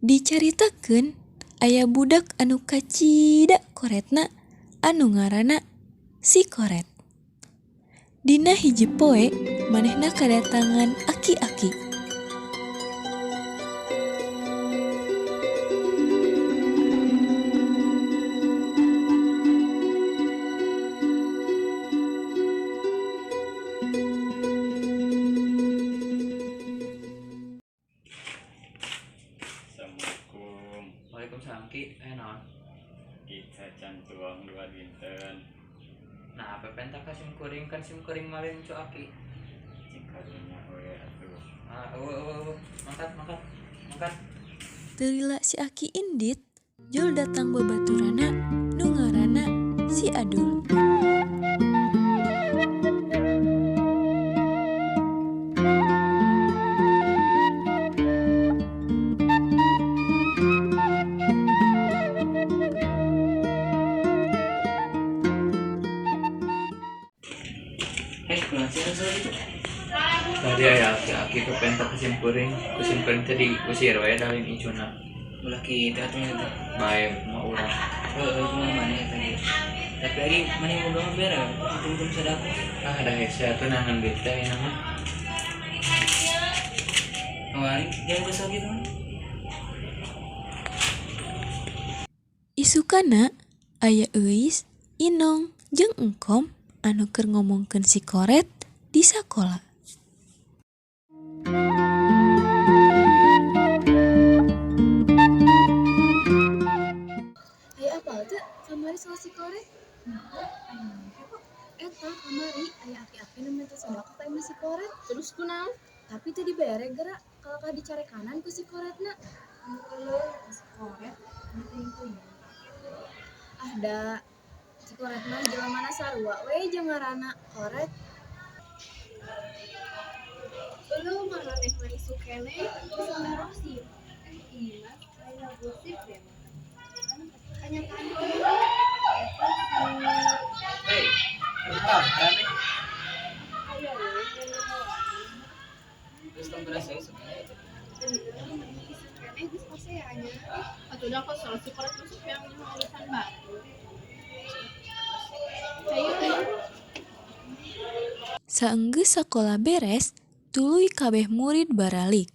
Dicaritakeun aya budak anu kacida koretna anu ngaranna si Koret. Dina hiji poe manehna kadatangan aki-aki. Assalamualaikum. Waalaikumsalam Ki, aya naon? Kita can tuang dua dinten. Nah, apa penta ka sim kuring kan sim kuring malin cu aki. Cing karunya we atuh. Ah, eueuh eueuh eueuh. Mangkat, mangkat. Mangkat. Teu lila si aki indit, jol datang babaturana nu ngaranna si Adul. Hei, kunaon sih asa gitu? Tadi aya aki-aki ke penta ka sim kuring, ku sim kuring teh diusir we da lain incuna. Ulah kitu atuh nya teh. Bae mah urang. Heueuh kumaha maneh tadi. Tapi ari maneh boga mah bere hitung-hitung sadakah. Ah, da hese atuh nangan duit teh ayeuna mah. Kemarin jangan kesel gitu mah. Isukana aya Euis, Inong, jeung Engkom anu keur ngomongkeun si Koret di sakola. Aya apal teu kamari soal si Koret? Nah, aya naon heboh. Eta kamari aya aki-aki nu minta sedekah ka imah si Koret. Terus kunaon? Tapi teu dibere geura, kalakah dicarekanan ku si Koretna. Eueuh, si Koret nu teuing-teuing. Ah da, si Koret mah jelemana sarua we jeung ngaranna Koret. Eueuh maraneh mah isuk keneh geus ngarosip. Eh iya, aya gosip deh. Kanyataan kumaha? Eta si Hei, bentar, rame. aya we nu ngomong. Geus tong beras we sebenarnya itu. Bener, isuk keneh geus pasea nya. Atuh da kesel si Koret masuk yang urusan batur. Hayu hayu. Saenggeus sakola beres, tuluy kabeh murid baralik.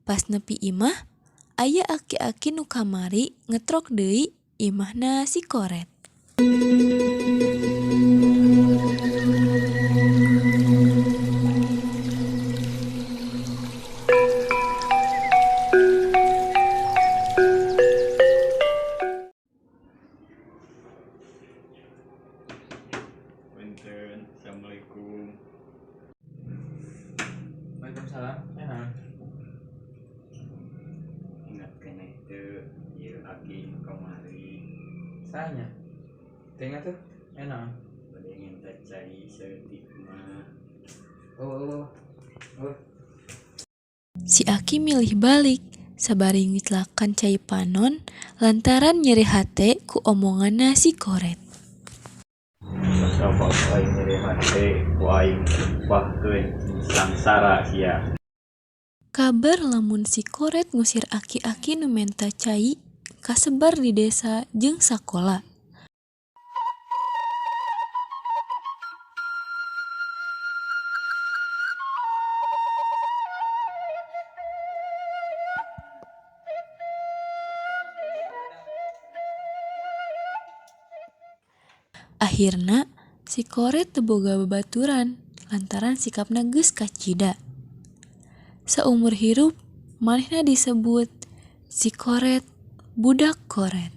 Pas nepi imah, aya aki-aki nu kamari ngetrok deui imahna si Koret. Punten. Assalamualaikum. Waalaikumsalam. Aya naon? Ingat keneh teu ieu aki nu kamari. Saha nya? Teu ingat tuh. Aya naon? Bade minta cai saeutik mah. Eueuh eueuh. Eueuh. Si aki milih balik sabari ngiclakan cai panon lantaran nyeri hate ku omonganna si Koret. Sabab aing nyeri hate ku aing ubahkeun sangsara sia. Kabar lamun si Koret ngusir aki-aki nu menta cai kasebar di desa jeung sakola. Akhirna si Koret teu boga babaturan lantaran sikapna geus kacida. Saumur hirup manehna disebut si Koret budak koret.